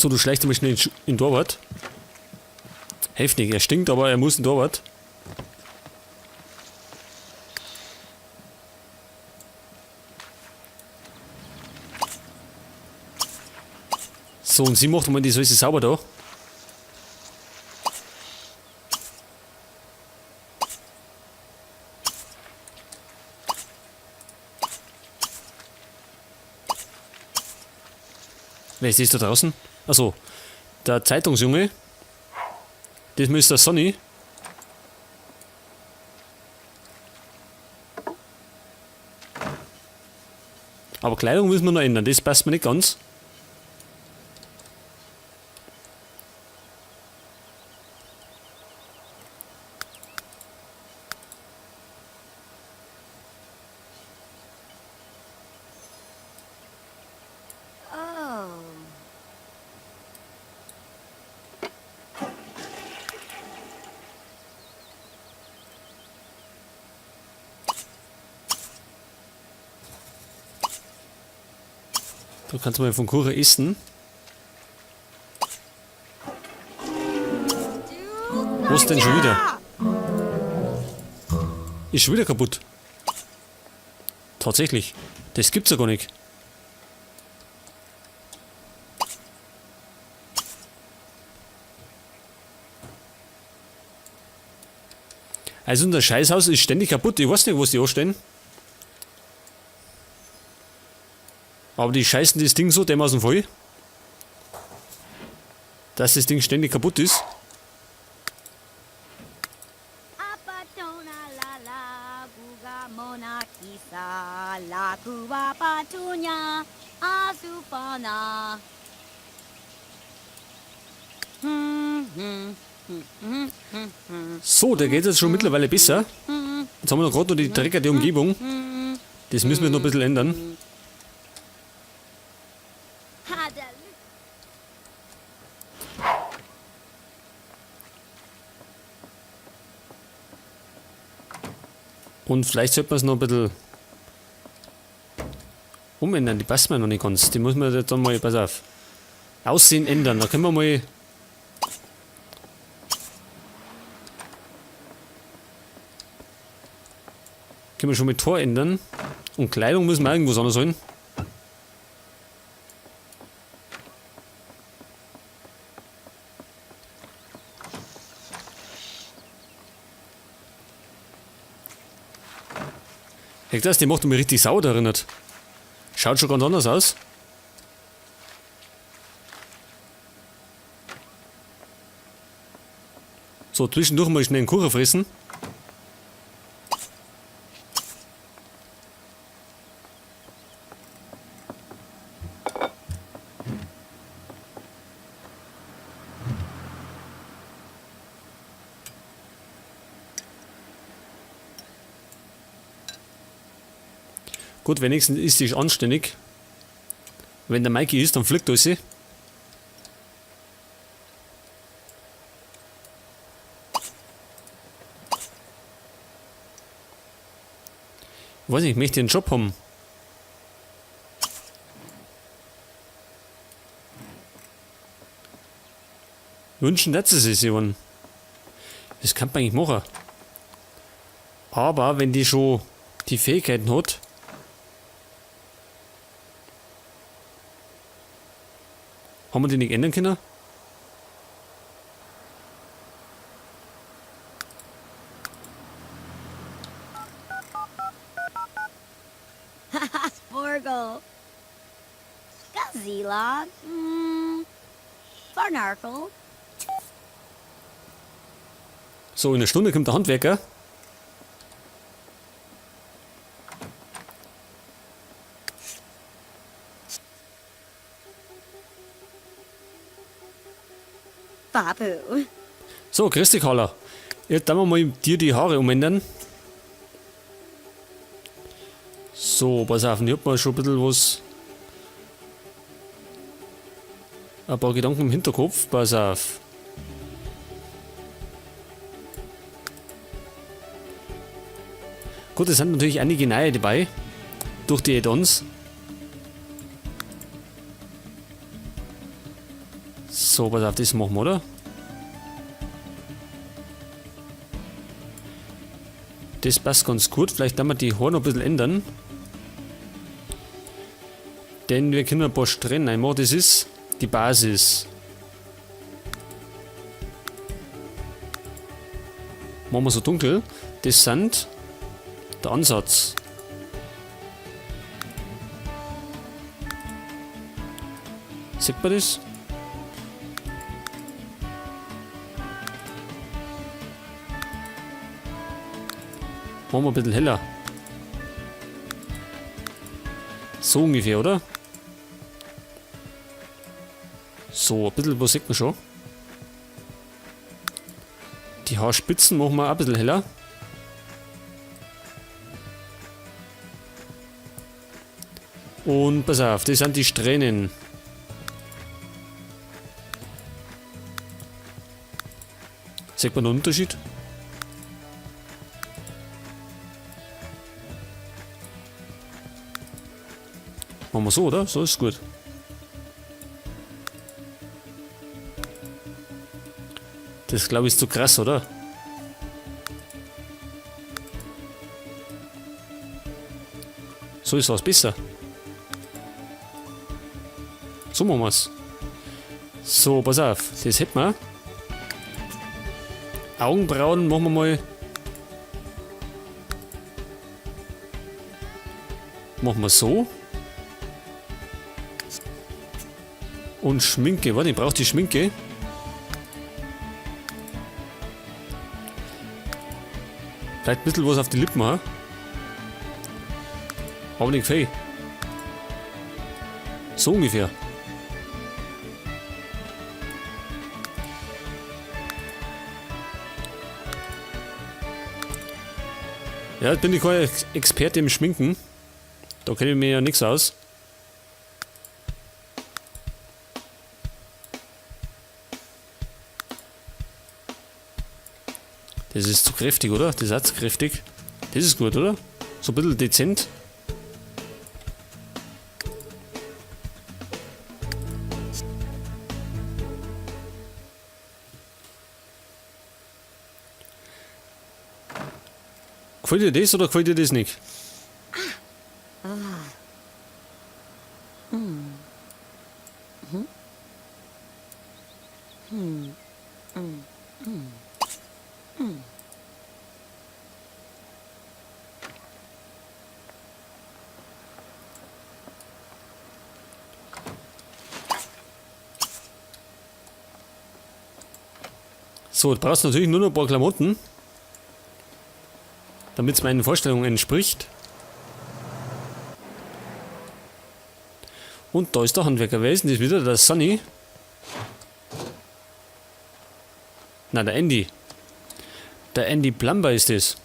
So, du schleichst mal schnell in den Torwart. Hilft nicht, er stinkt, aber er muss in den Torwart. So, und sie macht mal die Soße sauber da. Wer ist das da draußen? Achso, der Zeitungsjunge. Das müsste der Sonny. Aber Kleidung müssen wir noch ändern, das passt mir nicht ganz. Du kannst mal von Kuchen essen. Was denn schon wieder? Ist schon wieder kaputt. Tatsächlich. Das gibt's ja gar nicht. Also unser Scheißhaus ist ständig kaputt. Ich weiß nicht, wo sie anstehen. Aber die scheißen das Ding so dermaßen voll, dass das Ding ständig kaputt ist. So, der geht jetzt schon mittlerweile besser. Jetzt haben wir noch gerade noch die dreckige Umgebung. Das müssen wir noch ein bisschen ändern. Und vielleicht sollte man es noch ein bisschen umändern. Die passt mir noch nicht ganz. Die muss man jetzt dann mal, pass auf, Aussehen ändern. Da können wir mal... Können wir schon mit Tor ändern. Und Kleidung müssen wir irgendwo anders holen. Hey, das, die macht mich richtig sauer erinnert. Schaut schon ganz anders aus. So, zwischendurch mal schnell einen Kuchen fressen. Gut, wenigstens ist sie anständig. Wenn der Mikey ist, dann fliegt alles. Ich weiß nicht, ich möchte einen Job haben. Wünschen, dass es ist, Ivan. Das kann man eigentlich machen. Aber wenn die schon die Fähigkeiten hat, haben wir die nicht ändern können? Sporgle. Gazila. Farnarkle. So, in einer Stunde kommt der Handwerker. Babu. So, grüß dich, Carla. Jetzt werden wir mal dir die Haare umändern. So, pass auf, ich hab mal schon ein bisschen was. Ein paar Gedanken im Hinterkopf, pass auf. Gut, es sind natürlich einige neue dabei. Durch die Add-ons. So, pass auf, das machen wir, oder? Das passt ganz gut. Vielleicht werden wir die Haare noch ein bisschen ändern. Denn wir können ein paar Strähnen reinmachen. Das ist die Basis. Machen wir so dunkel. Das sind der Ansatz. Sieht man das? Machen wir ein bisschen heller. So ungefähr, oder? So, ein bisschen was sieht man schon. Die Haarspitzen machen wir auch ein bisschen heller. Und pass auf, das sind die Strähnen. Sieht man einen Unterschied? Machen wir so, oder? So ist gut. Das glaube ich ist zu krass, oder? So ist was besser. So machen wir's. So, pass auf. Das hätten wir. Augenbrauen machen wir mal. Machen wir so. Und Schminke. Warte, ich brauche die Schminke. Vielleicht ein bisschen was auf die Lippen, ha? Aber nicht viel. So ungefähr. Ja, jetzt bin ich kein Experte im Schminken. Da kenne ich mir ja nichts aus. Das ist zu kräftig, oder? Das ist auch zu kräftig. Das ist gut, oder? So ein bisschen dezent. Gefällt dir das oder gefällt dir das nicht? So, du brauchst natürlich nur noch ein paar Klamotten, damit es meinen Vorstellungen entspricht. Und da ist der Handwerker. Wer ist denn das wieder? Der Sunny? Na, der Andy. Der Andy Plumber ist es.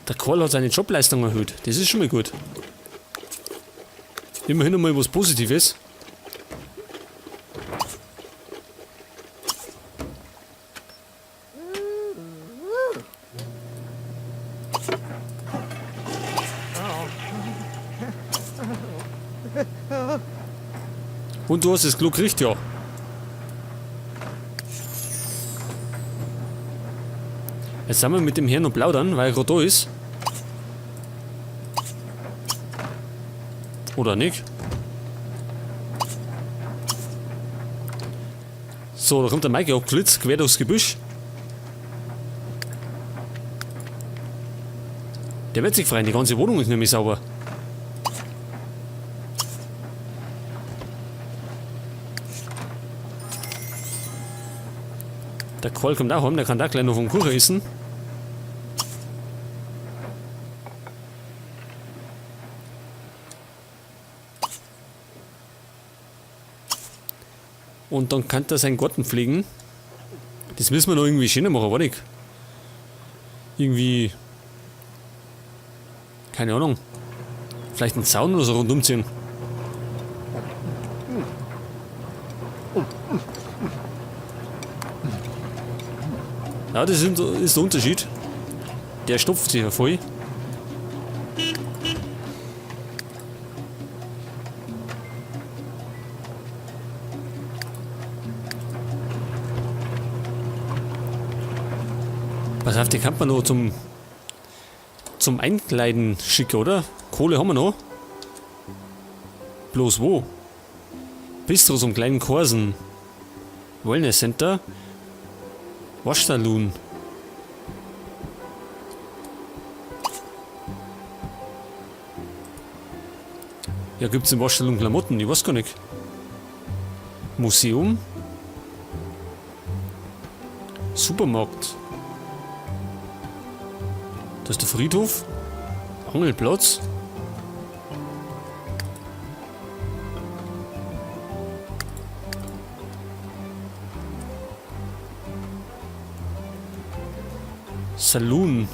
Der Karl hat seine Jobleistung erhöht. Das ist schon mal gut. Immerhin einmal was Positives. Und du hast das Glück gekriegt, ja. Jetzt sind wir mit dem Herrn noch plaudern, weil er gerade da ist. Oder nicht? So, da kommt der Mike abgeblitzt, quer durchs Gebüsch. Der wird sich freuen, die ganze Wohnung ist nämlich sauber. Der Karl kommt auch heim, der kann da gleich noch vom Kuchen essen. Und dann kann er seinen Garten pflegen. Das müssen wir noch irgendwie schöner machen, warte ich. Irgendwie. Keine Ahnung. Vielleicht einen Zaun oder so rundum ziehen. Ja, das ist der Unterschied. Der stopft sich ja voll. Pass auf, die kann man noch zum Einkleiden schicken, oder? Kohle haben wir noch. Bloß wo? Bistro zum kleinen Korsen. Wellness Center. Waschsaloon. Ja, gibt's im Waschsalon Klamotten? Ich weiß gar nicht. Museum? Supermarkt. Das ist der Friedhof. Angelplatz. Saloon.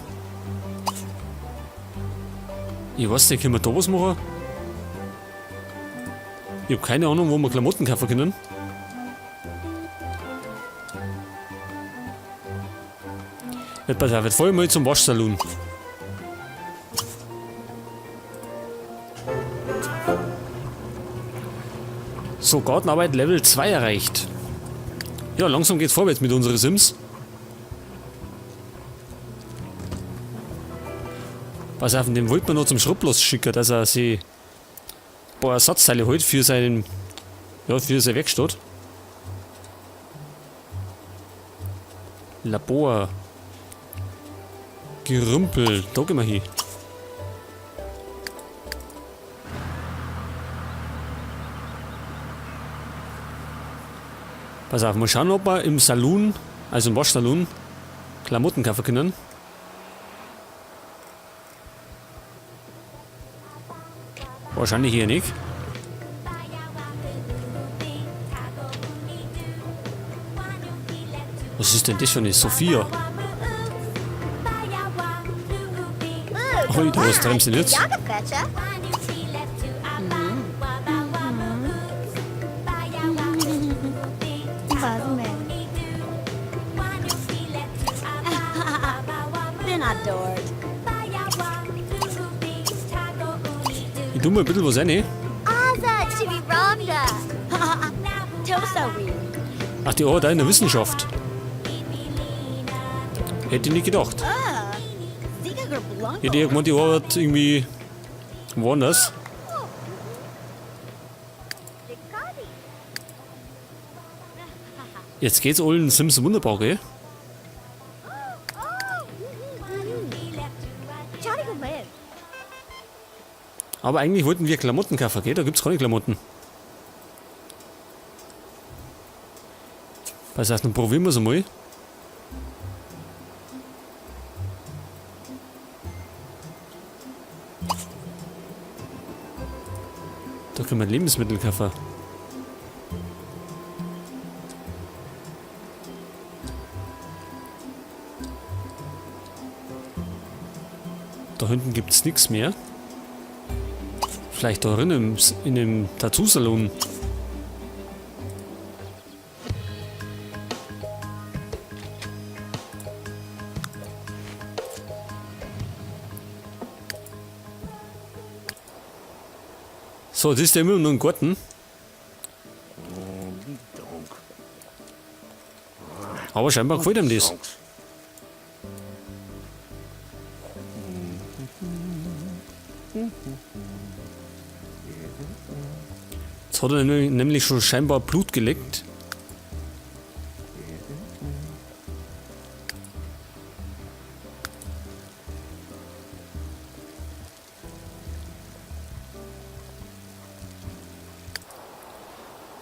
Ich weiß nicht, können wir da was machen? Ich hab keine Ahnung, wo wir Klamotten kaufen können. Jetzt pass auf, jetzt fahr ich mal zum Waschsalon. So, Gartenarbeit Level 2 erreicht. Ja, langsam geht's vorwärts mit unseren Sims. Pass auf, den wollten wir noch zum Schrottplatz schicken, dass er sich ein paar Ersatzteile holt für seinen, ja, für seine Werkstatt. Labor. Gerümpel. Da gehen wir hin. Pass auf, mal schauen, ob wir im Saloon, also im Waschsalon, Klamotten kaufen können. Wahrscheinlich hier nicht. Was ist denn das für eine Sophia? Alter, was treiben sie denn jetzt? Ich tu mal ein bisschen was rein. Ach, die arbeitet auch in der Wissenschaft. Hätte ich nicht gedacht. Hätte ich gemeint, die arbeitet irgendwie woanders. Jetzt geht's allen Sims wunderbar, gell? Aber eigentlich wollten wir Klamotten kaufen, gell? Da gibt's keine Klamotten. Pass auf, dann probieren wir's einmal. Da können wir Lebensmittel kaufen. Da hinten gibt's nix mehr. Vielleicht da drin in dem Tattoo-Salon. So, das ist ja immer nur ein Garten. Aber scheinbar gefällt ihm das. Jetzt hat er nämlich schon scheinbar Blut geleckt.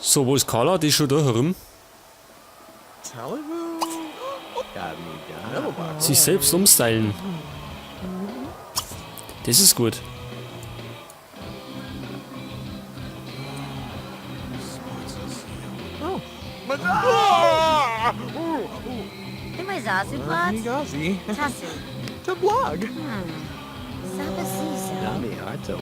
So, wo ist Carla? Die ist schon da herum. Sich selbst umstylen. Das ist gut.